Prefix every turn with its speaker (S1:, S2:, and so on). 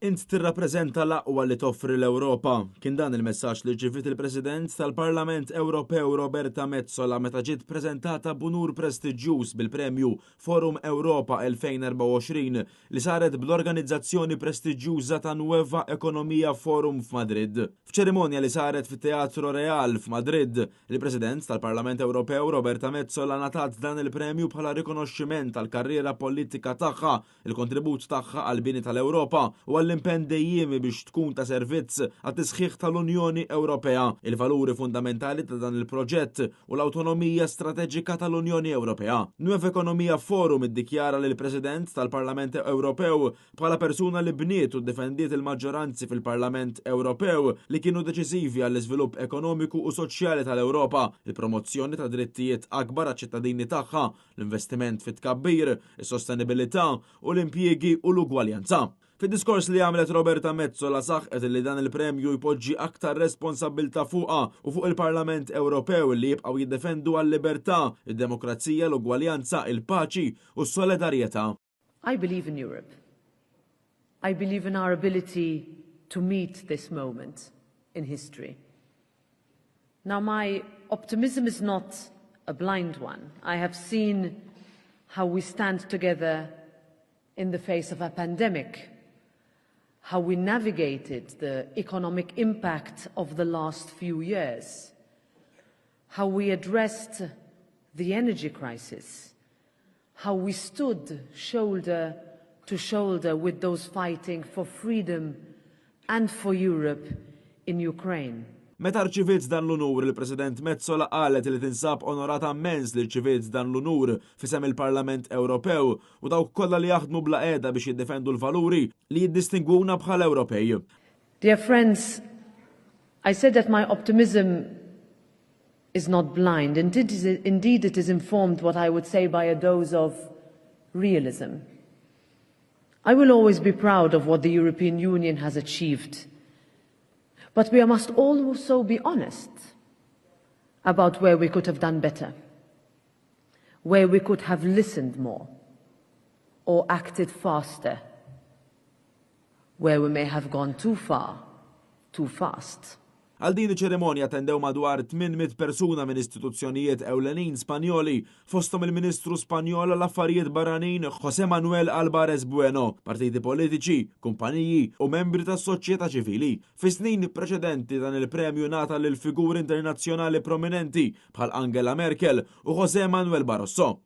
S1: Int tirrappreżenta l-aqwa li toffri l-Ewropa. Kien dan il-messaġġ li rċiviet il-President tal-Parlament Ewropew Roberta Metsola meta ġiet preżentata b'unur prestiġjuż bil-premju Forum Europa 2024 li saret bl-organizzazzjoni prestiġjuża ta' Nueva Economia Forum f'Madrid. F'ċerimonja li saret fit-Teatro Real f'Madrid, il-President tal-Parlament Ewropew Roberta Metsola ngħatat dan il-premju bħala rikonoxximent tal-karriera politika tagħha, il-kontribut tagħha għall-bini tal-Ewropa u għall-impenn dejjiemi biex tkun ta' servizz għat-tisħiħ tal-Unjoni Ewropea, il-valuri fundamentali ta' dan il-proġett u l-awtonomija strateġika tal-Unjoni Ewropea. Nueva Economia Forum iddikjara lill-President tal-Parlament Ewropew bħala persuna li bniet u ddefendiet il-maġġoranzi fil-Parlament Ewropew li kienu deċiżivi għall-iżvilupp ekonomiku u soċjali tal-Ewropa, il-promozzjoni ta' drittijiet akbar għaċ-ċittadini tagħha, l-investiment fit-tkabbir, is-sostenibilità u l-impjiegi u l-ugwaljanza. Fid-diskors li għamlet Roberta Metsola saħqet li dan il-premju jpoġġi aktar responsabbiltà fuqha u fuq il-Parlament Ewropew li jibqgħu jiddefendu għal-libertà, id-demokrazija, l-ugwaljanza, il-paċi u s-solidarjetà.
S2: I believe in Europe. I believe in our ability to meet this moment in history. Now, my optimism is not a blind one. I have seen how we stand together in the face of a pandemic, how we navigated the economic impact of the last few years, how we addressed the energy crisis, how we stood shoulder to shoulder with those fighting for freedom and for Europe in Ukraine.
S1: Meta rċiviet dan l-unur, il-President Metsola qalet li tinsab onorata immens li rċiviet dan l-unur f'isem il-Parlament Ewropew u dawk kollha li jaħdmu bla qiegħda biex jiddefendu l-valuri li jiddistingwuna bħala Ewropej.
S2: Dear friends, I said that my optimism is not blind. Indeed, indeed it is informed what I would say by a dose of realism. I will always be proud of what the European Union has achieved. But we must also be honest about where we could have done better, where we could have listened more or acted faster, where we may have gone too far, too fast.
S1: Għal din iċ-ċerimonja attendew madwar 800 persuna minn istituzzjonijiet ewlenin Spanjoli, fosthom il-Ministru Spanjol għall-Affarijiet Barranin José Manuel Albares Bueno, partiti politiċi, kumpaniji u membri tas-soċjetà ċivili. Fi snin preċedenti dan il-premju ngħata lil figuri internazzjonali prominenti bħal Angela Merkel u José Manuel Barroso.